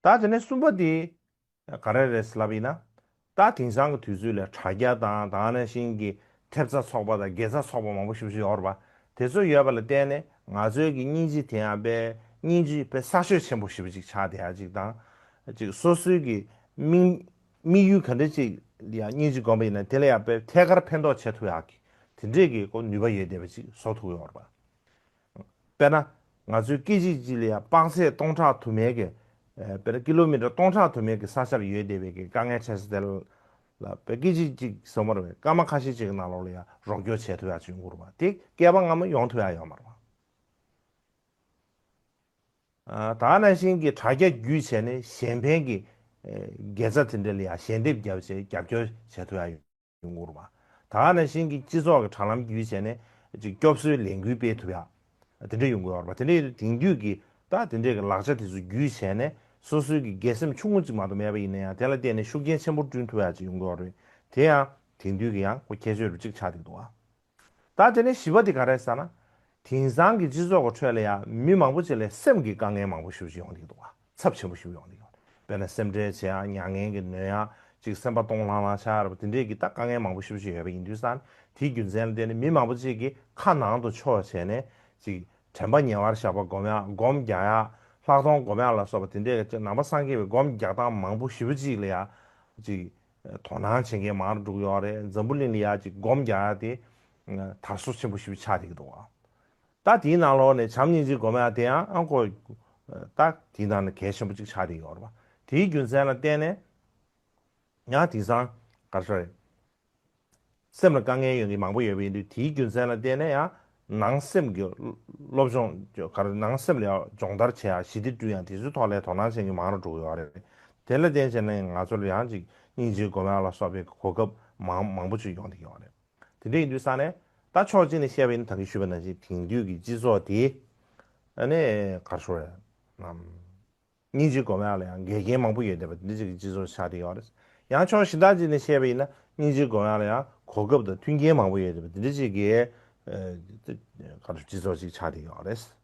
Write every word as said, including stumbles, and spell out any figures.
ད་དེ་ནས་གསུམ་པ་དེ་ག་རེ་རེད་ལབ་ཡིན་ན། ད་དེང་སང་གི་དུས་ཚོད་ལ་དྲ་རྒྱ་དང་དེ་ནང་བཞིན་གྱི་ཐེབས་རྩ་ཚོགས་པ་དང་དགེ་རྩ་ཚོགས་པ་མང་པོ་ཞེ་པོ་ཅིག་ཡོད་རེད་པ། དེ་ཚོ་ཡོད་པ་ལ་བརྟེན་ནས་ང་ཚོའི་གི་སྙིང་རྗེ་དེ་ཡང་དཔེ་སྙིང་རྗེ་དཔེ་གསར་ཤོས་ཆེན་པོ་ཞེ་པོ་ཅིག་ཆགས་བསྡད་ཡ་ཅིག་དང་། ཅིག་སོ་སོའི་གི་དམིགས་དམིགས་ཡུལ་ག་འདྲ་ཅིག་ལ་ཡང་སྙིང་རྗེ་སྒོམ་པ་ཡིན་ན་དེ་ལ་ཡང་དཔེ་ཐད་ཀར་ཕན་ཐོགས་བྱེད་ཐུབ་ཡག་གི་དེ་འདྲས་ཀྱི་ཁོ་ནུས་པ་ཡོད་བསྡད་པ་ཅིག་བཟོ་ཐུབ་ཡོད་རེད་པ། དཔེར་ན། ང་ཚོའི་སྐད་ཅིག་གཅིག་ལ་ཡང་དཔག་ཚད་སྟོང་ཕྲག་དུ་མའི་གི། ཨེ། དཔེར་ན་ཀི་ལོ་མི་ཊར་སྟོང་ཕྲག་དུ་མའི་གི་ས་ཆར་ཡོད་བསྡད་པའི་གི་དཀའ་ངལ་འཕྲད་ས་དེ་ལ། དཔེ་སྐད་ཅིག་གཅིག་བཟོ་མ་རུང་བའི་སྐར་མ་ཁ་ཤས་ཅིག་གི་ནང་ལོགས་ལ་ཡང་རོགས་སྐྱོར་བྱེད་ཐུབ་ཡག་ཅིག་ཡོང་གི་རེད་པ། དེ་བསྐལ་པ་སྔ་མ་ཡོང་ཐུབ་ཡག་ཡོད་མ་རེད་པ། ཨ། དེ་ནང་བཞིན་གྱི་དྲ་རྒྱ་བརྒྱུད་བྱས་ནས་གཞན་ཕན་གྱི། ཨེ། དགེ་རྩ་དེ་འདྲ་ལ་ཡང་ཞལ་འདེབས་བརྒྱབ་བྱས་རྒྱབ་སྐྱོར་བྱེད་ཐུབ་ཡག་ཡོད། ཡོང་གི་ཡོད་རེད་པ། དེ་ནང་བཞིན་གྱི་སྤྱི་ཚོགས་ཀྱི་དྲ་ལམ་བརྒྱུད་བྱས་ནས་ཅིག་སྐྱོབ་གསོའི་ལས་འགུལ་སྤེལ་ཐུབ་ཡག་དེ་འདྲ་ཡོང་གི་ཡོད་རེད་པ། དེ་འདྲ་ཡིན་དུས་དེང་དུས་ཀྱི་ད་དེ་འདྲའི་གི་ལག་ཆ་དེ་ཚོ་བརྒྱུད་བྱས་ནས་སོ་སོའི་གི་དགེ་སེམས་ཆུང་ངུ་ཅིག་མ་གཏོགས་མེད་པ་ཡིན་ན་ཡང་དེ་ལ་བརྟེན་ནས་ཤུགས་རྐྱེན་ཆེན་པོ་བསྐྲུན་ཐུབ་ཡག་ཅིག་ཡོང་གི་ཡོད་རེད། དེ་ཡང་དེང་དུས་ཀྱི་ཡང་ཁོ་ཁྱད་ཆོས་རུ་ཅིག་ཆགས་བསྡད་འདུག་པ། ད་དེ་ནས་བཞི་པ་དེ་ག་རེ་ཟེར་ན། དེང་སང་གི་སྤྱི་ཚོགས་ཀྱི་ཁྲོད་ལ་ཡང་མི་མང་པོ་ཅིག་ལ་སེམས་ཀྱི་དཀའ་ངལ་མང་པོ་ཞེ་པོ་ཅིག་ཡོང་བསྡད་འདུག་པ། ཚབས་ཆེན་པོ་ཞིག་ཡོང་གི་ཡོད་རེད། དཔེར་ན་སེམས་ཁྲལ་བྱེད་ཡག་མྱ་ངན་གྱིས་གནོད་ཡག་ཅིག་སེམས་པ་སྟོང་ལྷང་ལྷང་ཆགས་ཡག་རེད་པ། དེ་འདྲའི་གི་ད་དཀའ་ངལ་མང་པོ་ཞེ་པོ་ཅིག་ཡོད་པ་ཡིན་དུས་ཙང་དེའི་རྒྱུ་མཚན་ལ་བརྟེན་ནས་མི་མང་པོ་ཅིག་གིས་ཁ་ནང་དུ་ཕྱོགས་བྱས་ནས་ཅིག་དྲན་པ་ཉེ་བར་བཞག་པ་སྒོམ་ཡག་སྒོམ་རྒྱག་ཡག་ལྷག་མཐོང་སྒོམ་ཡག་ལ་སོགས་པ་དེ་འདྲའི་གི་ནང་པ་སངས་རྒྱས་པའི་སྒོམ་རྒྱག་སྟངས་མང་པོ་ཞེ་པོ་ཅིག་ལ་ཡང་ཅིག་དོ་སྣང་བྱེད་མཁན་མང་རུ་འགྲོ་གི་ཡོད་རེད། འཛམ་བུ་གླིང་ལ་ཡང་ཅིག་སྒོམ་རྒྱག་ཡག་དེ་དར་སོ་ཆེན་པོ་ཞེ་པོ་ཆགས་བསྡད་ཀྱི་འདུག་པ། ད་དེའི་ནང་ལོགས་ནས་བྱམས་སྙིང་རྗེ་སྒོམ་ཡག་དེ་ཡང་ཨང་ཁོ། ད་དེའི་ནང་ནས་གལ་ཆེན་པོ་ཅིག་ཆགས་བསྡད་ཡོད་རེད་པ། དེའི་རྒྱུ་མཚན་ལ་བརྟེན་ནས་ཡང་དེང་སང་ག་རེ་ཟེར། སེམས་ལ་དཀའ་ངལ་ཡོད་མཁན་མང་པོ་ཡོད་པ་ཡིན་དུས་དེའི་རྒྱུ་མཚན་ལ་བརྟེན་ནས་ཡང་ནང་སེམས་ཀྱི་སློབ་སྦྱོང་ག་རེ་ནང་སེམས་ལ་ཡང་སྦྱོང་བརྡར་བྱེད་ཡག་ཞི་བདེ་བསྐྲུན་ཡག་དེ་ཚོའི་ཐོག་ལ་དོ་སྣང་བྱེད་མཁན་མང་རུ་འགྲོ་གི་ཡོད་རེད། དེ་ལ་བརྟེན་བྱས་ནས་ང་ཚོ་ལ་ཡང་ཅིག་སྙིང་རྗེ་སྒོམ་ཡག་ལ་སོགས་པའི་གོ་སྐབས་མང་མང་པོ་ཅིག་ཡོང་བསྡད་ཀྱི་ཡོད་རེད། དེ་འདྲ་ཡིན་དུས་ཙང་ནས་ད་ཕྱོགས་གཅིག་ནས་བཤད་པ་ཡིན་ན་ད་གིན་ཞུས་པ་ནང་བཞིན་དེང་དུས་ཀྱི་སྤྱི་ཚོགས་དེ་ཨ་ནི་ག་རེ་ཟེར་དགོས་རེད། ཨམ། སྙིང་རྗེ་སྒོམ་ཡག་ལ་ཡང་འགལ་རྐྱེན་མང་པོ་ཡོད་བསྡད་པ་འདི་འདྲ་ཅིག་གི་སྤྱི་ཚོགས་ཆགས་བསྡད་ཡོད་རེད། ཡང་ཕྱོགས་གཞན་དག་ཅིག་ནས་བཤད་པ་ཡིན་ན་སྙིང་རྗེ་སྒོམ་ཡག་ལ་ཡང་གོ་སྐབས་དང་མཐུན་རྐྱེན་མང་པོ་ཡོད་བསྡད་པ་འདི་འདྲ་ཅིག་གི་ཨ་ག་རེ་སྤྱི་ཚོགས་ཅིག་ཆགས་བསྡད་ཡོད་རེད།